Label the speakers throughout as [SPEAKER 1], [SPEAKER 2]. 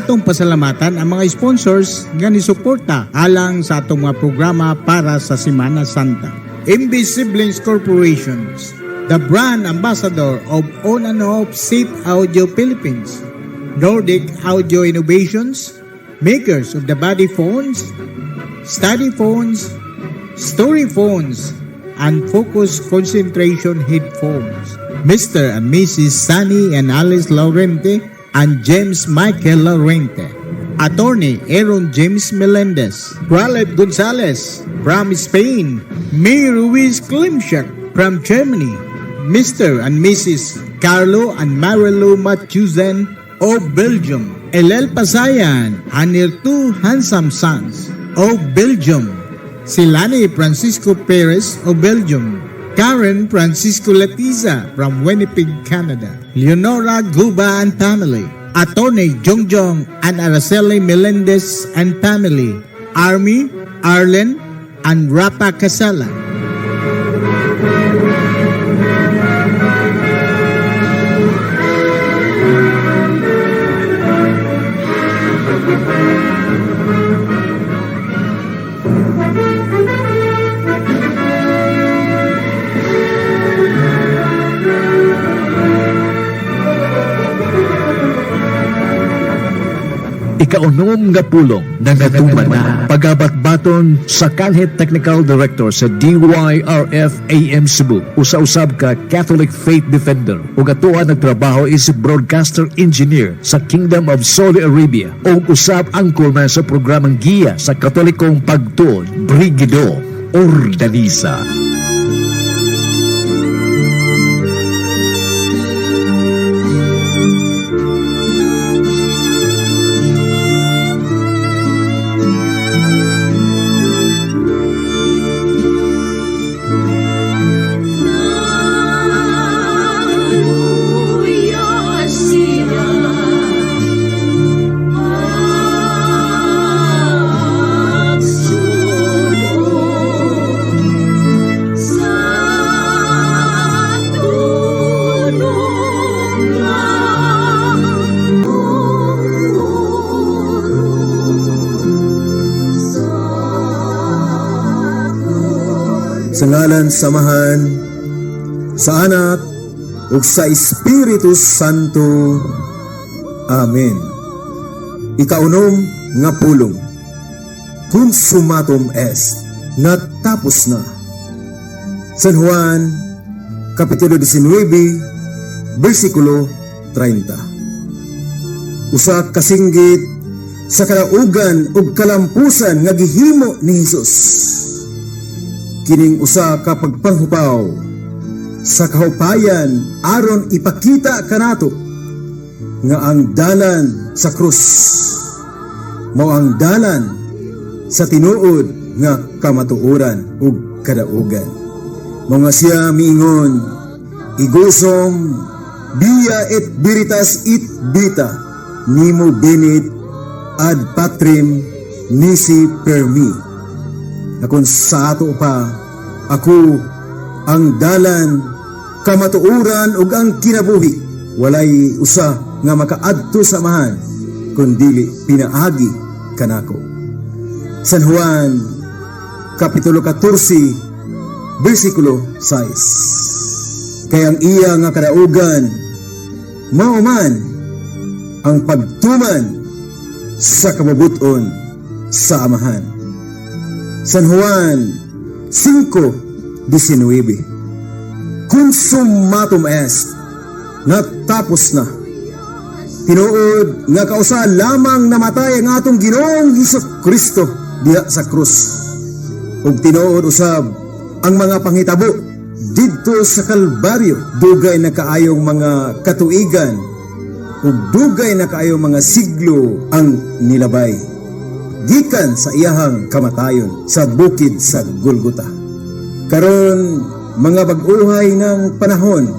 [SPEAKER 1] Atong pasalamatan ang mga sponsors nga nisuporta alang sa atong mga programa para sa Semana Santa. MB Siblings Corporations, the brand ambassador of On and Off Safe Audio Philippines, Nordic Audio Innovations, makers of the body phones, study phones, story phones, and focus concentration headphones. Mr. and Mrs. Sunny and Alice Laurente and James Michael Laurente. Attorney Aaron James Melendez, Pralet Gonzalez from Spain, May Ruiz Klimchak from Germany, Mr. and Mrs. Carlo and Marilu Mathusen of Belgium, Elel Pasayan and her two handsome sons of Belgium, Silani Francisco Perez of Belgium, Karen Francisco Latiza from Winnipeg, Canada, Leonora Guba and family, Attorney Jongjong and Araceli Melendez and family, Army, Arlen, and Rapa Casala.
[SPEAKER 2] Ikaunom nga pulong na natuman na pagabatbaton sa kanhi Technical Director sa DYRF AM Cebu, usa-usab ka Catholic Faith Defender ug atoa nagtrabaho is broadcaster engineer sa Kingdom of Saudi Arabia ug usab angkol man sa programang giya sa Katolikong Pagtuon, Brigido Ordanisa.
[SPEAKER 3] Hallelujah, siya pagsulong sa tunog ng sa
[SPEAKER 4] Sa ngalan sa Amahan, sa Anak, ug sa Espiritu Santo. Amen. Ikaunom nga pulong. Consummatum est. Natapos na. San Juan, Kapitulo 19, versikulo 30. Usa kasinggit sa kalaugan ug kalampusan nga gihimo ni Hesus. Kining usa ka pagpanghupaw sa kahupayan aron ipakita kanato nga ang dalan sa krus mao ang dalan sa tinuod nga kamatuoran ug kadaugan. Mao nga siya miingon, "Ego sum via et veritas et vita, nemo venit ad Patrem nisi per me." Akon sa ato pa, ako ang dalan, kamatuoran ug ang kinabuhi. Walay usa nga makaadto sa Amahan kun dili pinaagi kanako. San Juan, Kapitulo 14, versikulo 6. Kay ang iya nga kadaugan, mao man ang pagtuman sa kabubuton sa Amahan. San Juan 5:19. Consummatum est. Natapos na. Tinuod nga kausa lamang namatay ang atong Ginoong Hesus Kristo diha sa krus. Ug tinuod usab ang mga panghitabo didto sa Kalbaryo, dugay na kaayong mga katuigan ug dugay na kaayong mga siglo ang nilabay gikan sa iyahang kamatayon sa bukid sa Golgota. Karon mga bag-uhay ng panahon,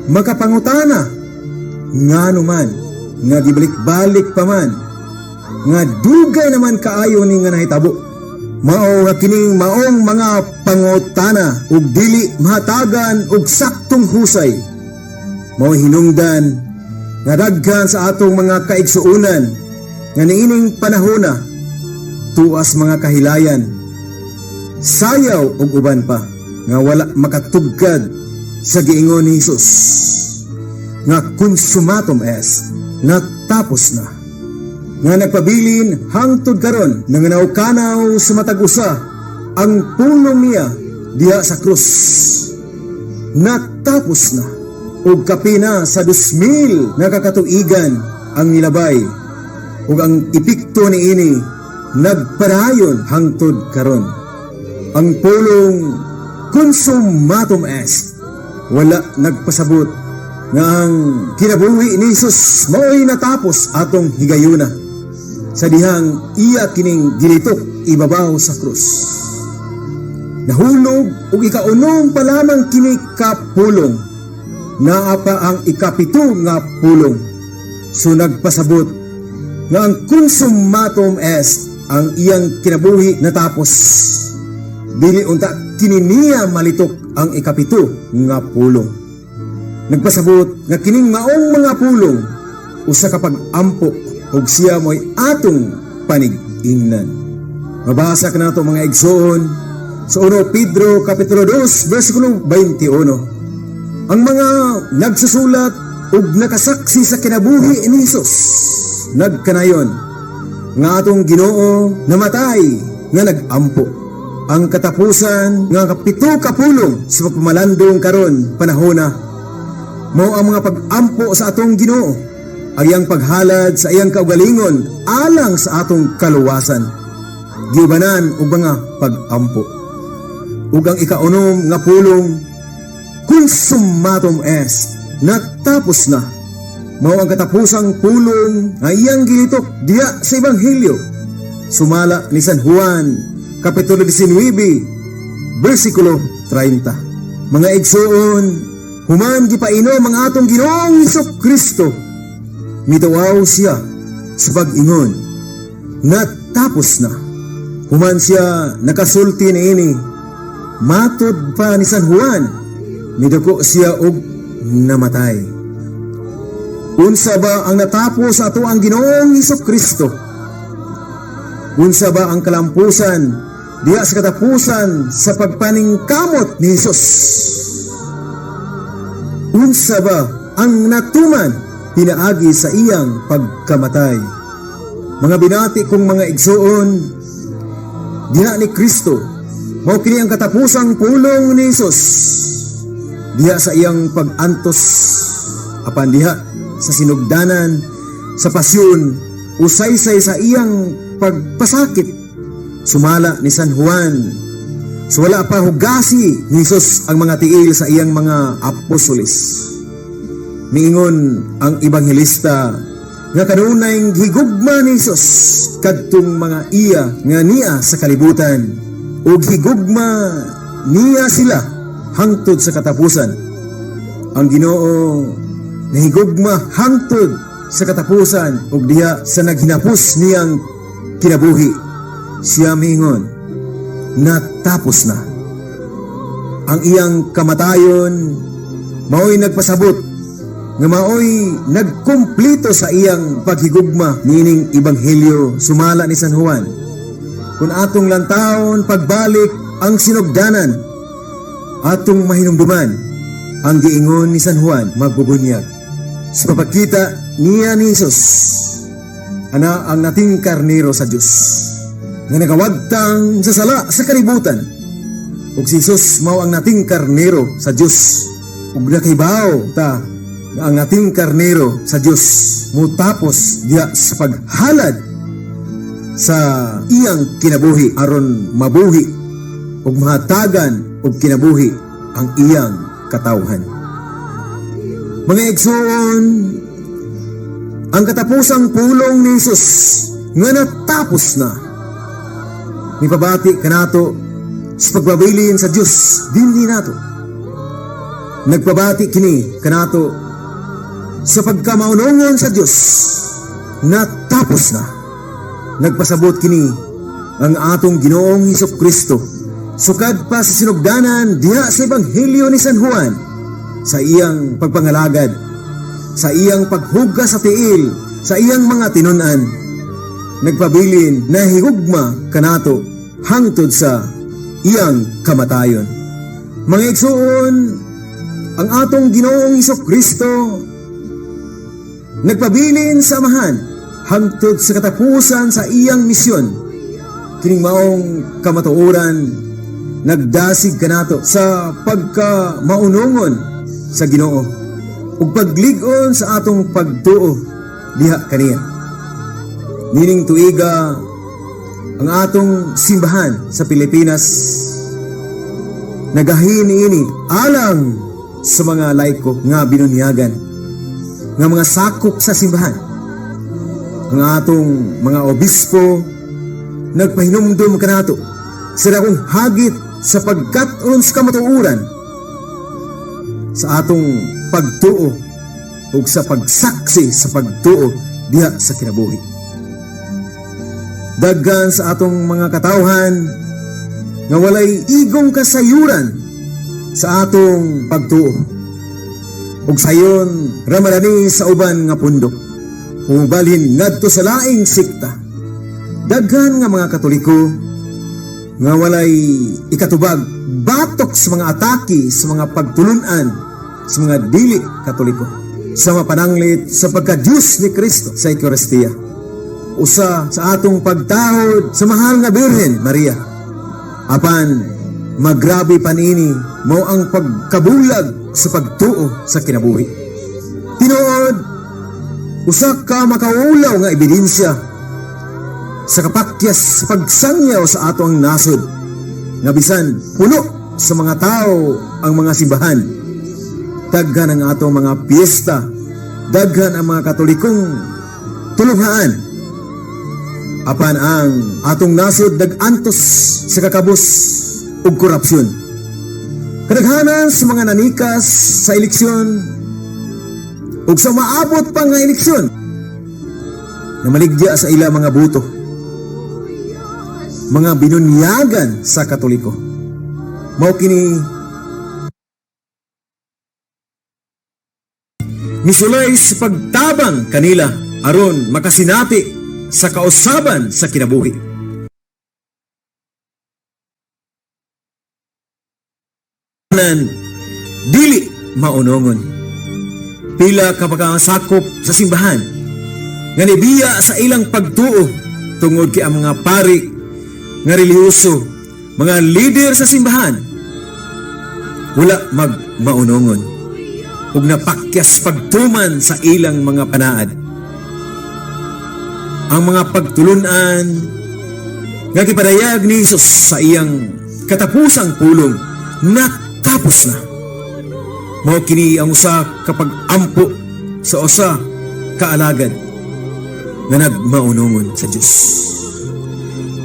[SPEAKER 4] makapangutana ngano man nga gibalik-balik pa man nga dugay naman kaayo ni nga nahitabo. Mao nga kining maong mga pangutana ug dili mahatagan og saktong husay, mao hinungdan nga daghan sa atong mga kaigsuonan Nga niining panahona, tuas mga kahilayan, sayaw ug uban pa nga wala makatugkad sa giingon ni Jesus nga "Consummatum est," natapos na, nga nagpabilin hangtod karon, nanganawkanaw sa matag usa ang pulong niya diha sa krus, "Natapos na." Ug kapina sa 2000 nga kakatuigan ang nilabay ug ang epekto niini nagpadayon hangtod karon. Ang pulong "Consummatum est" wala nagpasabot nga ang kinabuhi ni Jesus mao'y natapos atong higayuna sa dihang iya kining gilitok ibabaw sa krus. Nahulog ug ikaunom pa lamang kini ka pulong. Naa pa ang ikapito nga pulong. So nagpasabot nga ang "Consummatum est," ang iyang kinabuhi natapos, dili unta kini niya malitok ang ikapito nga pulong. Nagpasabot nga kining maong mga pulong usa ka pag-ampo ug siya mo'y atong panig-ingnan. Mabasa ka nato, mga igsoon, sa 1 Pedro Kapitulo 2 versikulo 21. Ang mga nagsusulat ug nakasaksi sa kinabuhi ni Jesus nagkanayon nga atong Ginoo namatay nga nag-ampo. Ang katapusan nga kapito ka pulong sa pagpamalandong karon panahona mao ang mga pag-ampo sa atong Ginoo, ang iyang paghalad sa iyang kaugalingon alang sa atong kaluwasan, giubanan og mga pag-ampo. Ug ang ikaunom nga pulong, "Consummatum est," natapos na, mao ang katapusang pulong nga iyang gilitok diya sa Ebanghelyo sumala ni San Juan Kapitulo 19 versikulo 30. Mga igsoon, human gipainom ang atong Ginoong Hesus Kristo, mituaw siya sa pag-ingon, "Natapos na." Human siya nakasulti niini, matod pa ni San Juan, miduko siya og namatay. Unsa ba ang natapos sa ato ang Ginoong Hesus Kristo? Unsa ba ang kalampusan diha sa katapusan sa pagpaningkamot ni Jesus? Unsa ba ang natuman pinaagi sa iyang pagkamatay? Mga binati kong mga igsoon, diha ni Kristo, mao kini ang katapusang pulong ni Jesus diha sa iyang pag-antos, apan diha sa sinugdanan sa pasyon, usaysay sa iyang pagpasakit sumala ni San Juan. So wala pa hugasi ni Jesus ang mga tiil sa iyang mga apostoles, miingon ang ebanghelista nga kanunay higugma ni Jesus kadtong mga iya nga niya sa kalibutan ug higugma niya sila hangtod sa katapusan. Ang Ginoo nahigugma hangtod sa katapusan ug diha sa naghinapos niyang kinabuhi, siya miingon, "Natapos na." Ang iyang kamatayon mao'y nagpasabot nga maoy nagkumplito sa iyang paghigugma niining Ebanghelyo sumala ni San Juan. Kung atong lantawon pagbalik ang sinugdanan, atong mahinumduman ang giingon ni San Juan Magbubunyag. Sa pagkita niya ni Jesus, ana ang nating karnero sa Dios nga nagawagtang sa sala sa kalibutan. Ug si Jesus mao ang nating karnero sa Dios. Ug nakahibaw ta nga ang nating karnero sa Dios mutapos diha sa paghalad sa iyang kinabuhi aron mabuhi ug mahatagan og kinabuhi ang iyang katawhan. Mga igsoon, ang katapusang pulong ni Jesus nga "Natapos na," mipabati kanato sa pagpabilin sa Dios dinhi nato. Nagpabati kini kanato sa pagkamaunongon sa Dios. Natapos na. Nagpasabot kini ang atong Ginoong Hesus Kristo, sukad pa sa sinugdanan diha sa Ebanghelyo ni San Juan, sa iyang pagpangalagad, sa iyang paghugas sa tiil sa iyang mga tinun-an. Nagpabilin na higugma kanato hangtod sa iyang kamatayon. Mga igsuon, ang atong Ginoong Hesus Kristo nagpabilin sa Amahan hangtod sa katapusan sa iyang misyon. Kining maong kamatuoran nagdasig kanato sa pagka maunongon sa Ginoo ug paglig-on sa atong pagtuo diha kaniya. Nining tuiga, ang atong simbahan sa Pilipinas nagahin ini alang sa mga laiko nga binunyagan, nga mga sakop sa simbahan. Ang atong mga obispo nagpahinumdum kanato sa dakong hagit sa pagkat-on sa kamatuoran sa atong pagtuo ug sa pagsaksi sa pagtuo diha sa kinabuhi. Daghan sa atong mga katawhan nga walay igong kasayuran sa atong pagtuo. Ug sayon ramarani sa uban nga pundok. Mubalhin ngadto sa laing sekta. Daghan nga mga Katoliko nga walay ikatubag batok sa mga atake sa mga pagtulunan sa mga dili Katoliko sa mapananglit sa pagka-Diyos ni Kristo sa Eucharistia, usa sa atong pagtahod sa mahal nga Birhen Maria. Apan magrabe pa niini mao ang pagkabulag sa pagtuo sa kinabuhi. Tinuod, usa ka makaulaw nga ebidensya sa kapakyas sa pagsangyaw sa ato ang nasod nga bisan puno sa mga tao ang mga simbahan, daghan ang atong mga piyesta, daghan ang mga Katolikong tulunghaan, apan ang atong nasod nag-antos sa kakabos ug korupsyon. Kadaghanan sa mga nanikas sa eleksyon ug sa maabot pa nga eleksyon namaligya sa ila mga boto mga binunyagan sa Katoliko. Mao kini misulay sa pagtabang kanila aron makasinati sa kausaban sa kinabuhi. Nan dili maunongon. Pila ka pagkasakop sa simbahan nga nibiya sa ilang pagtuo tungod kay ang mga pari nga relihiyoso, mga leader sa simbahan, wala magmaunongon ug napakyas pagtuman sa ilang mga panaad. Ang mga pagtulunan nga gipadayag ni Jesus sa iyang katapusang pulong, "Natapos na." Mao kini ang usa ka pag-ampo sa usa ka alagad nga nagmaunongon sa Dios.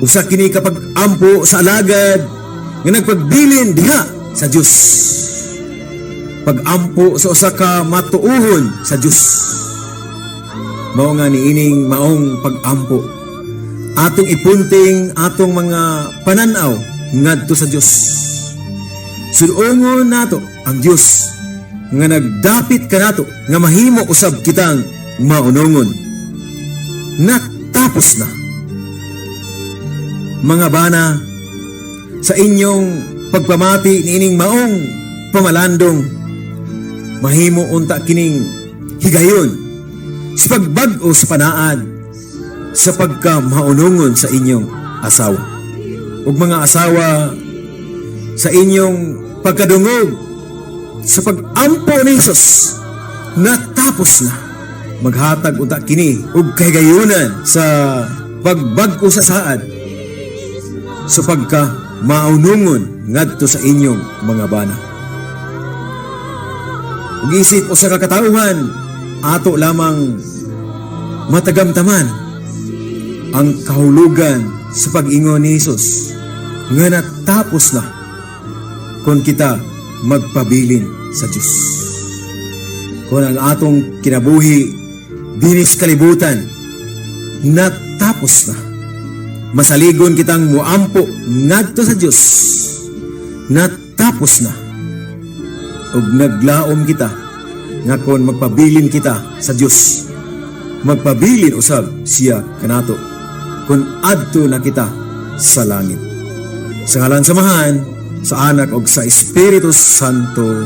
[SPEAKER 4] Usa kini ka pag-ampo sa alagad nga nagpagbilin diha sa Dios. Pag-ampo sa usa ka matuohon sa Dios. Mao nga niining maong pag-ampo, atong ipunting atong mga pananaw ngadto sa Dios. Sulongon nato ang Dios nga nagdapit kanato nga mahimo usab kitang maunongon. "Natapos na." Mga bana, sa inyong pagpamati niining maong pamalandong, mahimo unta kining higayon sa pagbag-o sa panaad sa pagka maunongon sa inyong asawa. Ug mga asawa, sa inyong pagkadungog sa pag-ampo ni Jesus, "Natapos na," maghatag unta kini og kahigayunan sa pagbag-o sa saad sa pagka maunungon ngadto sa inyong mga bana. Ug isip usa ka katawhan, ato lamang matagamtaman ang kahulugan sa pag-ingon ni Jesus nga "Natapos na" kung kita magpabilin sa Diyos. Kung ang atong kinabuhi dinis kalibutan natapos na, masaligon kitang muampo ngadto sa Dios, "Natapos na." Ug naglaom kita nga kon magpabilin kita sa Dios, magpabilin usab siya kanato. Kung adto na kita sa langit. Sa ngalan sa Amahan, sa Anak ug sa Espiritu Santo.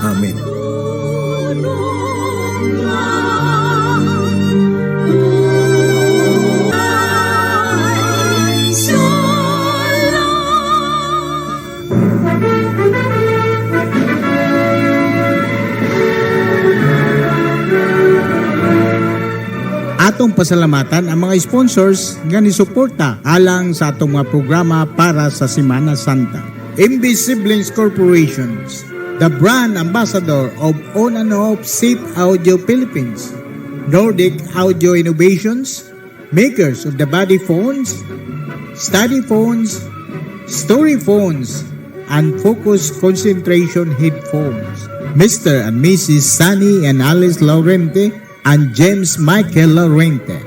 [SPEAKER 4] Amen.
[SPEAKER 1] Atong pasalamatan ang mga sponsors nga nisuporta alang sa atong mga programa para sa Semana Santa. MB Siblings Corporations, the brand ambassador of On and Off Safe Audio Philippines, Nordic Audio Innovations, makers of the body phones, study phones, story phones, and focus concentration headphones. Mr. and Mrs. Sunny and Alice Laurente and James Michael Laurente.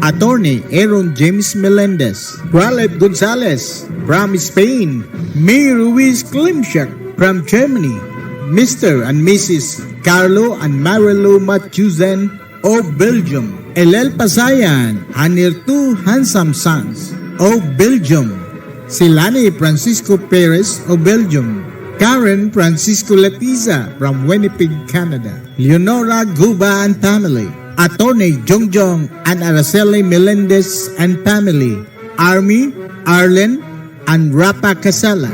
[SPEAKER 1] Attorney Aaron James Melendez, Pralet Gonzalez from Spain, May Ruiz Klimchak from Germany, Mr. and Mrs. Carlo and Marilu Matusen of Belgium, Elel Pasayan and her two handsome sons of Belgium, Silani Francisco Perez of Belgium, Karen Francisco Latiza from Winnipeg, Canada, Leonora Guba and family, Attorney Jongjong and Araceli Melendez and family, Army, Arlen, and Rapa Casala.